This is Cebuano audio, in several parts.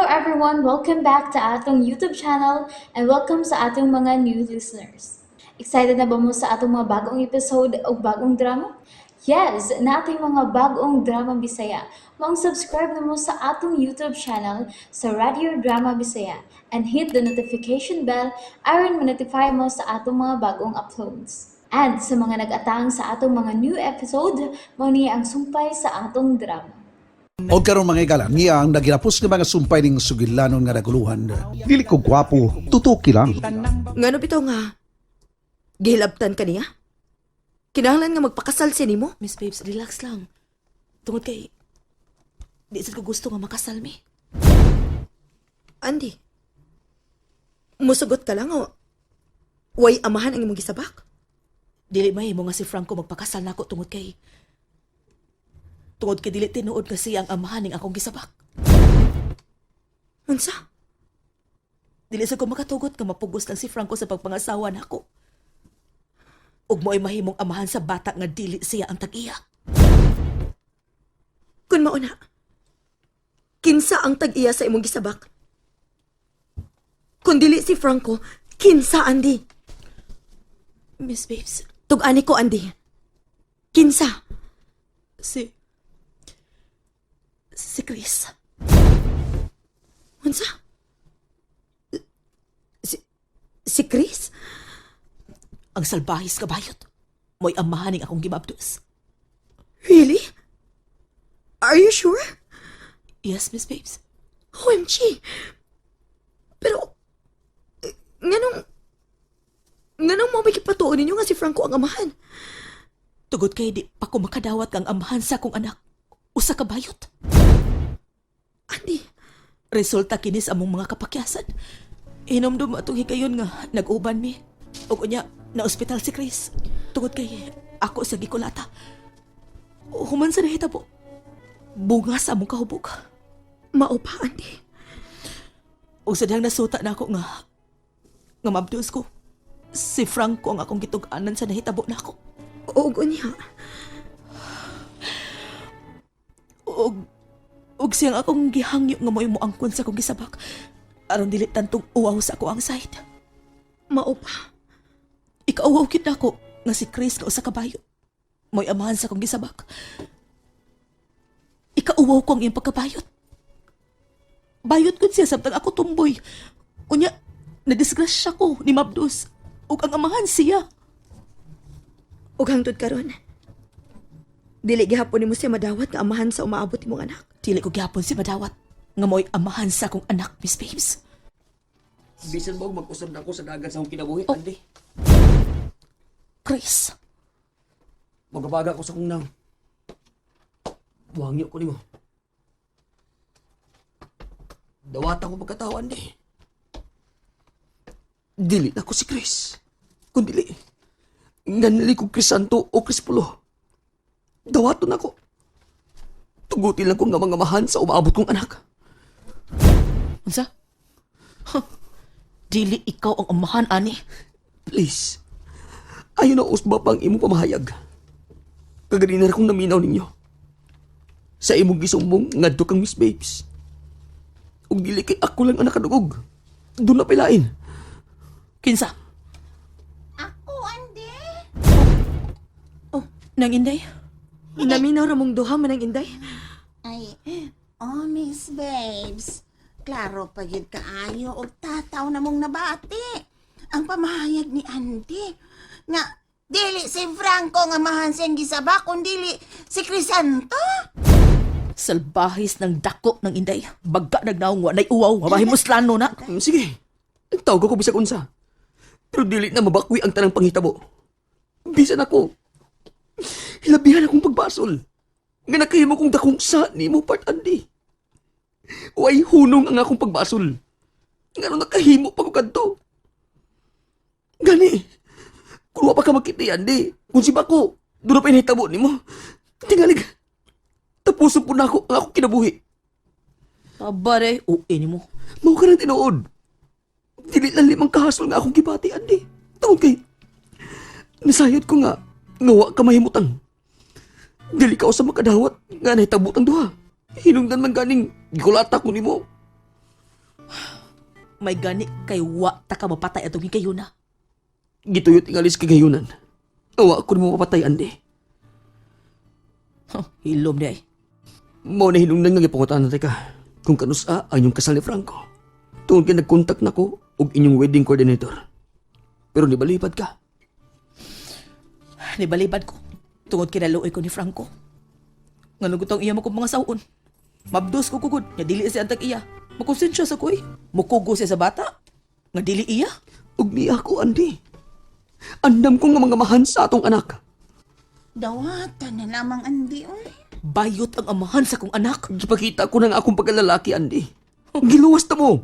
Everyone! Welcome back to atong YouTube channel and welcome sa atong mga new listeners. Excited na ba mo sa atong mga bagong episode o bagong drama? Yes! Naa tay mga bagong drama Bisaya. Maong subscribe na mo sa atong YouTube channel sa Radio Drama Bisaya and hit the notification bell aron ma-notify mo sa atong mga bagong uploads. And sa mga nag-atang sa atong mga new episode, mao ni ang sumpay sa atong drama. O karon, mga higala, niya ang naginapos nga mga sumpay ning sugilanon nga naguluhan. Dili ko gwapo, tutuki lang. Ngano bitaw nga gihilabtan ka niya? Kinahanglan nga magpakasal siya nimo? Miss Babes, relax lang. Tungod kay di sad ko gusto nga makasal mi. Andy, musugot ka lang o way amahan ang imong gisabak? Dili mahimo nga si Franco magpakasal nako tungod kay dili tinuod nga siya ang amahan ning akong gisabak. Unsa? Dili sad ko makatugot nga mapugos lang si Franco sa pagpangasawa nako. Ug mo'y mahimong amahan sa bata nga dili siya ang tag-iya. Kun mao na, kinsa ang tag-iya sa imong gisabak? Kun dili si Franco, kinsa, Andy? Miss Babes, Tug-ani ko, Andy. Kinsa? si Chris. Unsa? Si Chris? Ang salbahis nga bayot. Mo'y amahan ning akong gimabdos. Really? Are you sure? Yes, Miss Babes. OMG! Pero, eh, nganong mo may kipatuon ninyo nga si Franco ang amahan? Tugod kay di pa ko makadawat kang amahan sa akong anak. Usa ka bayot. Andy, Resulta kini sa among mga kapakyasan. Hinomdum atong higayon nga nag-uban mi. Ug unya na ospital si Chris. Tungod kay ako sa gikulata. Human sa nahitabo. Bunga sa among kahubog. Mao pa, Andy. Ug sa dihang nasuta na ako nga nga mabdos ko. Si Franco ang akong gitug-anan sa nahitabo nako. Og unya. Ug ug siyang akong gihangyo nga mo'y moangkon sa akong gisabak. Aron dili tantong uwaw sa ako ang side. Mao pa. Ikauwaw gyud nako nga si Chris nga usa ka bayo. Mo'y amahan sa akong gisabak. Ikauwaw ko ang iyang pagkabayot. Bayot gud siya samtang ako tumboy. Unya, nadisgrasya ko ni Mabdos. Ug ang amahan siya. Og hangtod karon, dili gihapon nimo siya madawat nga amahan sa umaabot imong anak. Dili ko gihapon si madawat nga mo'y amahan sa akong anak, Miss Babes. Bisan ba og mag-usab na ako sa dagat sa akong kinabuhi, Andy? Chris, Magabaga ko sa kong nang. Buhangyo ko nimo. Dawata ko pagkatao, Andy. Dili na ko si Chris. Kung dili, nganili ko Crisanto o Crispulo. Dawaton ako. Tugutin lang ko nga mga mahan sa umaabot kong anak. Unsa? Huh. Dili ikaw ang amahan, ani. Please. Ayaw na usba pang imong pamahayag. Kaganina ra kong naminaw ninyo. Sa imong gisumbong, ngadto kang Miss Babes. Ug dili kay ako lang ang nakadugog. Doon na pilain. Kinsa? Ako, Andy. Oh, nang Inday? Naminaw ra mong duha manang Inday. Ay, oh, Miss Babes. Klaro pa yun kaayo og tataw na mong nabati. Ang pamahayag ni Andy. Nga, dili si Franco nga mahan siyang gisaba, kundi si Crisanto. Salbahis ng dako ng Inday. Bagga nagnaong wa nay uwaw, mahimuslano na. Sige, tawag ko bisag unsa. Pero dili na mabakwi ang tanang panghitabo. Bisan ako. Hilabihan akong pagbasol. Nga nakahimo kong dakong sa nimo part, Andy. Way hunong ang akong pagbasol. Ngano nakahimo pa ko kadto. Gani, kung wa pa ka makita, Andy, kung si Bako, doon na pa inahitabo nimo. Tingalig, tapuson po na ako ang akong kinabuhi. Abare, uwi nimo. Mao ka ng tinuod. Dili lang limang kahasol nga akong gibati, Andy. Tungod kay nasayod ko nga, nga wa ka mahimutang. Dili ka usa makadawat nga nahitabot ang duha. Hinungdan man ganing gikulata ko nimo. May gani kay wa ta ka mapatay atong higayuna. Gituyo tingalis kay gayunan. Awa ko nimo mapatay, Andy. Huh, hilom di ay. Mao na hinungdan nga gipangutanan ka kung kanusa ang inyong kasal ni Franco. Tungod kay nagkontak nako og inyong wedding coordinator. Pero nibalipad ka. Nibalibad ko. Tungod kinaluoy ko ni Franco. Nga nugutang iya mo kong mga sawon. Mabdos ko kugod. Nga dili siya antag iya. Makonsensya sa ko eh. Mukugo siya sa bata. Nga dili iya. Ug niya ako, Andy. Andam ko nga mga mahan sa atong anak. Dawatan na lamang, Andy, oy. Bayot ang amahan sa kong anak. Gipakita ko na nga akong pagkalalaki, Andy. Giluwas ta mo.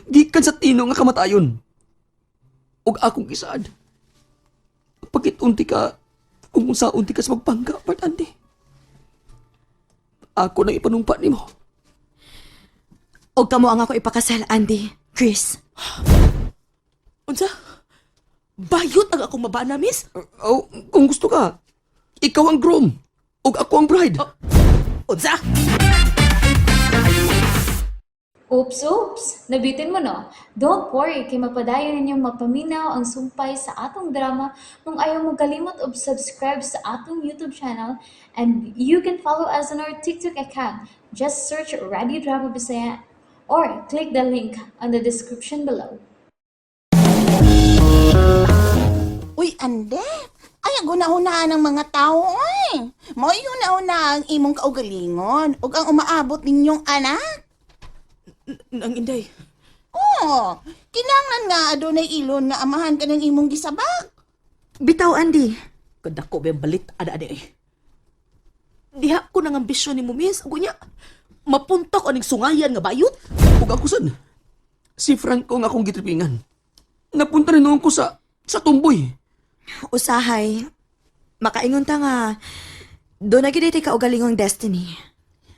Gikan sa tino nga kamatayon. Ug akong gisaad. Pakitunti ka kung unsaon ti ka sa magpangga, part Andy. Ako nang ipanumpa nimo. Og kamo ang ako ipakasal, Andy, Chris. Unsa? Bayot ang akong mabana, miss? Oh, kung gusto ka, ikaw ang groom ug ako ang bride. Unsa? Oops, oops! Nabitin mo no? Don't worry, kay mapadayon ninyong mapaminaw ang sumpay sa atong drama kung ayaw mo kalimot og subscribe sa atong YouTube channel, and you can follow us on our TikTok account. Just search Radio Drama Bisaya or click the link on the description below. Uy, Ande. Ay, ang hunahunaan ng mga tao, oy. Mo'y hunahuna ang imong kaugalingon ug ang umaabot ninyong anak. Nang inday. Oo, kinanglan nga adunay ilon nga amahan ka ng imong gisabak. Bitaw, Andy. Kadako ba yung balit ada ada eh. Diha ko nang ambisyon ni mo, miss. Gunya, mapunta ko aning sungayan nga bayot. Ug ako sad. Si Franco nga akong gitripingan. Napunta rin noon ko sa tumboy. Usahay, makaingon ta nga, doon na gid ka kaugalingong destiny.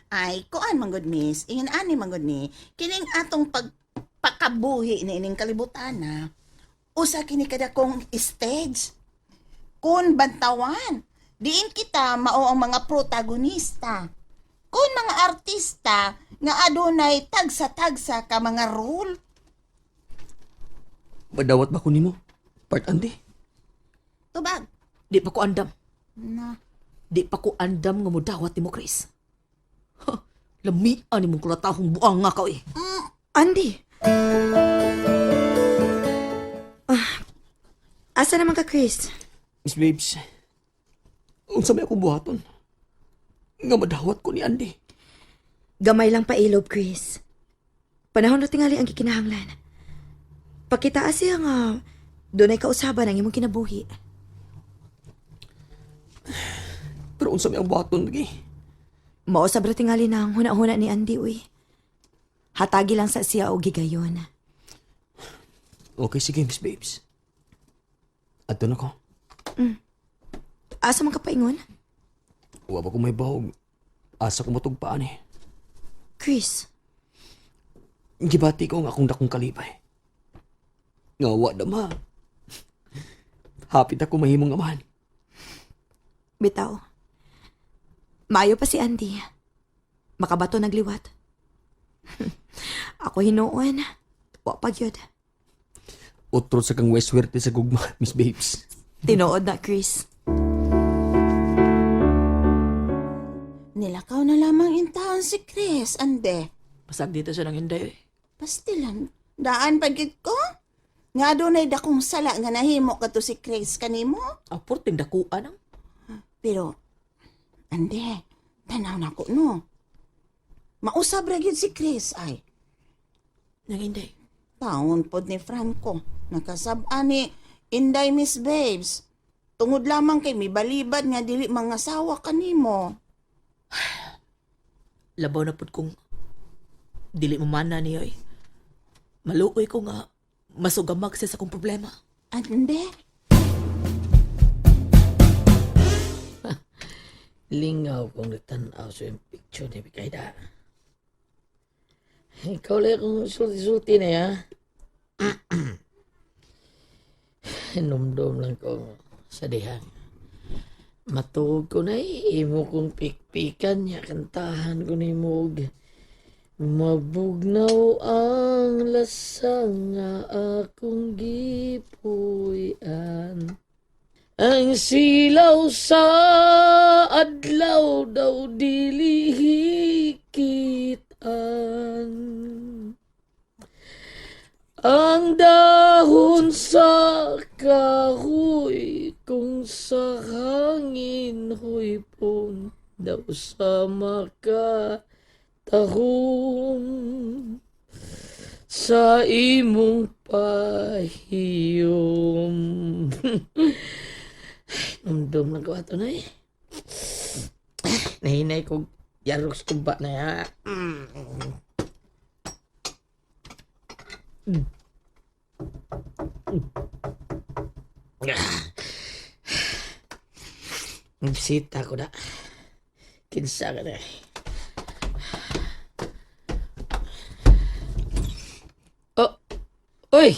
Ay, kuan man gud, miss. Ingon ani man gud ni. Kining atong pagpakabuhi ni ining kalibutan na. Usa kini kadakong stage. Kun bantawan, diin kita mao ang mga protagonista. Kun mga artista nga adunay tagsa-tagsa ka mga role. Madawat ba ko nimo? Part Andy. Tubag. Di pa ko andam. Na. Di pa ko andam nga mudawat ni mo, Chris. Ha, lamian ni mong kulatahong buang nga ka eh. Andy! Ah, asa naman ka, Chris? Miss Babes, unsa may akong buhaton? Nga madawat ko ni Andy. Gamay lang pailob, Chris. Panahon na tingali ang gikinahanglan. Pakitaa siya nga doon ay kausaban ang imong kinabuhi. Pero unsa may ang buhaton lagi? Mao sa tingali na ang huna-huna ni Andy, uy. Hatagi lang sa siya og gigayon. Okay, sige, Miss Babes. Adto na ko. Asa man ka paingon? Wa ba ko may bahog? Asa ko matugpaan eh. Chris, Gibati ko ang akong dakong kalipay. Nga wa na ma. Hapit ako mahimong amahan. Bitaw. Maayo pa si Andy. Makabato nagliwat. Ako hinuon. Wa pa gyud. Utro sa kang weswerte sa gugma, Miss Babes. Tinuod na, Chris. Nilakaw na lamang intaon si Chris, ande. Pasag dito siya ng inday eh. Pastilan, daan pagit ko. Nga adunay dakong sala nga nahimo kato si Chris kanimo. Apor, tindakuan ang. Pero, ande, tanaw na ko no. Mausab ra gyud si Chris ay. Nang inday. Taon pod ni Franco. Nakasab-an ni Inday Miss Babes. Tungod lamang kay mibalibad nga dili mga sawa kanimo. Labaw na pud kong dili mamana niya eh. Maluoy ko nga masugamag siya sa akong problema. Ande, Lingaw kong nagtanaw sa iyong picture ni Bikayda. Ikaw lang akong sulti-sulti na ya. Hinumdum lang ko sa dihang. Matuog ko na eh, imo kong pikpikan niya, kantahan ko ni mo og Mabugnaw ang lasang nga akong gipuy-an. Ang silaw sa adlaw daw dili hikitan. Ang dahon sa kahoy kung sa hangin huypon daw sa makatahom sa imong pahiyom. Numdum na ko ato na eh. Nahinay ko yarok sa kumba na ya. Bisita ko na. Kinsa ka na eh. Oh, oy!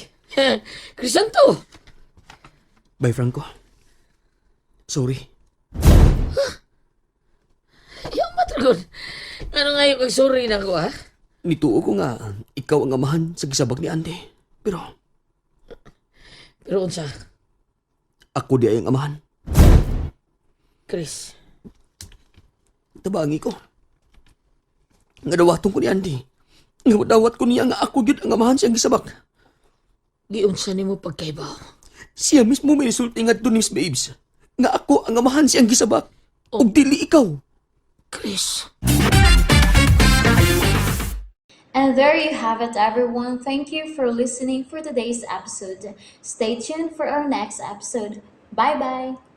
Crisanto! Bye, Franco. Sorry. Yung matragon. Ano nga yung sorry na ko, ha? Nituo ko nga, ikaw ang amahan sa gisabag ni Andy. Pero Pero unsa, ako di ay ang amahan. Chris, Tabangi ko. Nga dawaton ko ni Andy. Nga dawat ko niya nga ako gyud ang amahan siyang gisabak. giunsa nimo pagkaibaw. Siya mismo may resulti nga ni Miss Babes. Nga ako ang amahan siyang gisabak. Ug dili ikaw. Chris. And there you have it, everyone. Thank you for listening for today's episode. Stay tuned for our next episode. Bye bye.